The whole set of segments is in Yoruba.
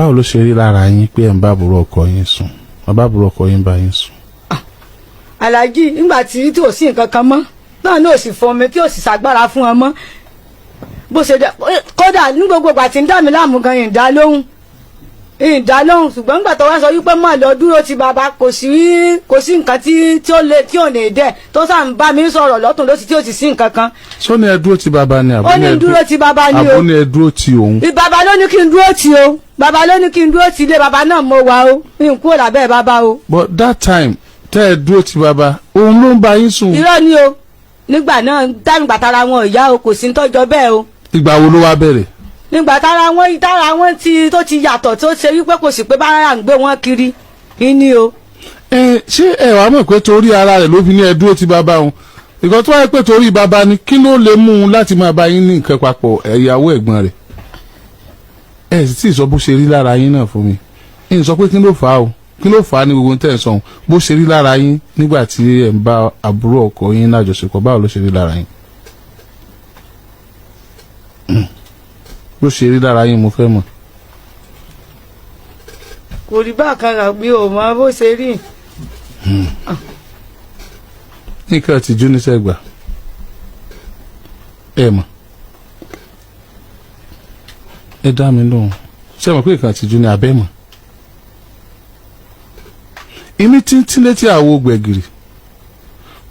Báwo ló ṣe rí lára yín pé ẹ̀ ń bá àbúrò ọkọ yín sùn, bàbá àbúrò ọkọ yín bá yín sùn? Aláàjì, nígbà tí ò sí nǹkan kan mọ́ náà ní ò sì fún mi, tí ò sì ṣàgbára fún ọ mọ́, bó ṣe dẹ. Kódà ní gbogbo ìgbà tí ń dà mí láàmú gan, ìdá lóhùn, ìdá lóhùn. Ṣùgbọ́n nígbà tó wá sọ wípé má lọ dúró ti bàbá, kò sí nǹkan tí ó lè tí ò ní dẹ̀ tó sà ń bá mi sọ̀rọ̀ lọ́tún lọ́sí tí ò sì sí nǹkan kan. Sọ ní ẹ dúró ti bàbá ni àbó? Ó ní dúró ti bàbá ni o. Àbó ní ẹ dúró ti òun? Bàbá ló ní kí n dúró ti o, bàbá ló ní kí n dúró ti ilé bàbá náà mo wà o, n kúrò lábẹ́ bàbá o. But that time tẹ́ ẹ dúró ti bàbá, òun ló ń bá yín sùn. Irọ́ ni o. Nígbà náà dáhùn tára wọn ò yá o, kò sí ń tọ́jọ́ bẹ́ẹ̀ o. Ìgbà wo ló wá bẹ̀rẹ̀? Nígbà tára wọn ti tó ti yàtọ̀, tó ṣe wípé kò sí pé bára ń gbé wọn kiri ní o. Ẹ ṣé ẹ wàá mọ̀ pé torí ara rẹ̀ ló fi ní ẹ dúró ti bàbá òun? Ìkan tó wáyé pé torí bàbá ni, kí ló lè mú un láti máa bá yín ní nǹkan papọ̀, ẹ̀yàwó ẹ̀gbọ́n rẹ̀? Ẹ sì tí ì sọ bó ṣe rí lára yín náà fún mi. Ẹ ń sọ pé kí ló fà á o, kí ló fà á ní gbogbo tẹ̀ ń sọ ohun, bó ṣe rí lára yín nígbà tí ẹ̀ ń bá àbúrò ọkọ yín lájọṣepọ̀, báwo ló ṣe rí lára yín? Bó ṣe rí lára yín mo fẹ́ mọ̀. Kò rí bákan rà, mi ò mọ bó ṣe rí. Nǹkan tìjú níṣẹ́ gbà ẹ mọ̀, ẹ dá mi lóhùn. Ṣé mọ̀ pé nǹkan tìjú ni abẹ́ mọ̀? Ìmí tíntín létí àwo gbẹ̀gìrì,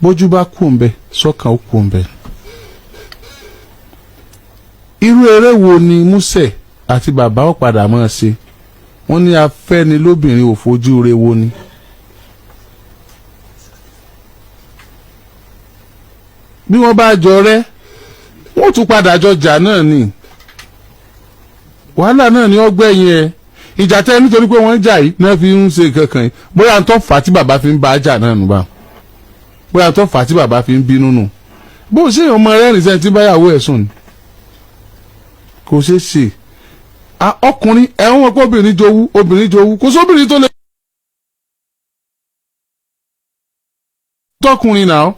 bójú bá kú ń bẹ, sọ́kàn ó kú ń bẹ. Irú eré wo ni Músẹ̀ àti bàbá ó padà máa ṣe? Wọ́n ní afẹ́ni lóbìnrin ò fojú re wo ni. Bí wọ́n bá jọ rẹ́, wọ́n tún padà jọ jà náà ni, wàhálà náà ni ọgbẹ́yìn ẹ̀. Ìjà tẹ́ nítorí pé wọ́n ń jà yìí náà fi ń ṣe kankan yìí, bóyá ń tọ́ fà á tí bàbá fi ń bá a jà náà nù bá, bóyá ń tọ́ fà á tí bàbá fi ń bínú nù. Bó ṣe ọmọ rẹ́rìn sẹ́ni tí báyàwó ẹ̀ sùn ni kò ṣeé ṣe. Ọkùnrin ẹ̀wọ̀n wọn pé obìnrin jowú, obìnrin jowú, kò sóbìnrin tó lè tọkùnrin náà.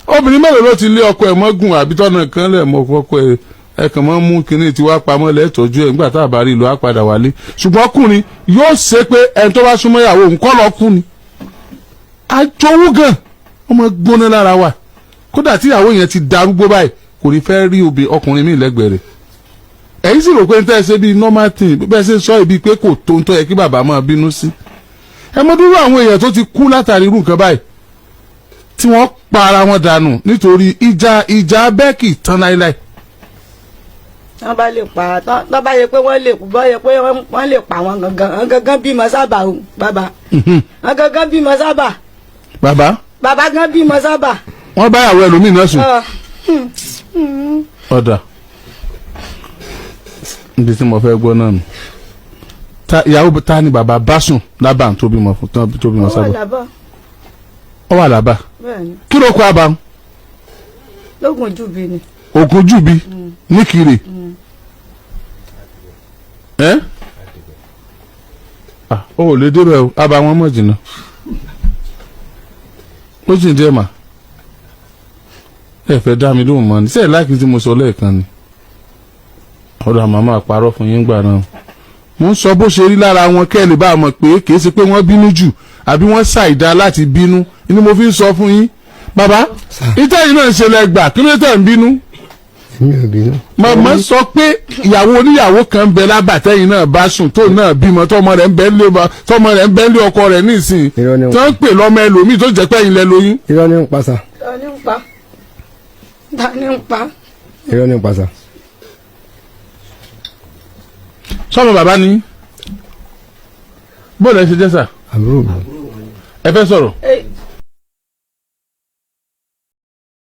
Obìnrin mélòó ló ti lé ọkọ ẹ̀ mọ́gùn àbí tọ́nà kan lẹ̀ mọ́ ọkọ ẹ̀? Ẹ kàn máa ń mú kinní tí wàá pamọ́ lẹ́tọ́jú ẹ̀, nígbà tá a bá rí ìlú á padà wálé. Ṣùgbọ́n ọkùnrin yóò ṣe pé ẹni tó bá súnmọ́ ìyàwó òun kọ́ lọ kú ni. Àjọwó gan ọmọ gbóná lára wa. Kódà tí ìyàwó yẹn ti darúgbó báyìí, kò ní fẹ́ rí obì ọkùnrin míì lẹ́gbẹ̀ẹ́ rẹ̀. Ẹ̀yin sì rò pé ń tẹ́ ẹ ṣe bíi normal thing, bẹ́ẹ̀ ṣe ń sọ ibi pé kò tó ń tọ́ yẹ kí bàbá máa bínú sí. Ẹ mọ dúró àwọn èèyàn tó ti kú látàrí irú nǹkan báyìí tí wọ́n pa ara wọn dànù nítorí ìjà bẹ́ẹ̀kì tán láéláé. Wọ́n bá lè pa tọ́ bá yẹ pé wọ́n lè bọ́ yẹ pé wọ́n lè pa wọn gangan, wọn gangan bímọ sábà o bàbá, wọn gangan bímọ sábà. Bàbá. Bàbá gan bímọ sábà. Wọ́n bá ìyàwó ẹlòmíì náà sùn. Ọ̀dà níbi tí mo fẹ́ gbọ́ náà nù. Ìyàwó ta ni bàbá bá sùn lábà tó bímọ fún tó bímọ sábà? Ó wà lábà. Kí ló kó àbá? Lógun júbi ni. Ògùn júbi ní Kiri ẹ ó ò lè débẹ̀ o. Àbá wọn mọ̀ jìnnà, ó jìn díẹ̀ mà. Ẹ fẹ́ dá mi lóhùn mọ́ ni sẹ́ẹ̀ láìkí tí mo sọ lẹ́ẹ̀kan ni ọ̀dọ̀ àmọ́ máa parọ́ fún yín gbà náà. Mo ń sọ bó ṣe rí lára wọn kẹ́ ẹ lè bá a mọ̀ pé kì í ṣe pé wọ́n bínú jù àbí wọ́n ṣàìdá láti bínú ni mo fi ń sọ fún yín. Bàbá, ìtẹ́yìn náà ń ṣe lẹ́gbàá, kí ló tẹ̀ ń bínú? Mi ò bínú. Màmá sọ pé ìyàwó oníyàwó kan ń bẹ lábàtẹ́yìn náà bá sùn, tó náà bímọ, tọmọ rẹ̀ ń bẹ lé, tọmọ rẹ̀ ń bẹ lé ọkọ rẹ̀ nísìnyí, Irọ́ ni. tó ń pè lọ́mọ ẹlòmíì, tó jẹ́ pé ẹ̀yin lẹ lóyún. Irọ́ ní ń pa sà. Ta ni ń pa? Ta ni ń pa? Irọ́ ní ń pa sà. Sọmọ bàbá ni bóòlù ẹ ṣe jẹ́ sà? Àbúrò mi. Ẹ fẹ́ sọ̀rọ̀?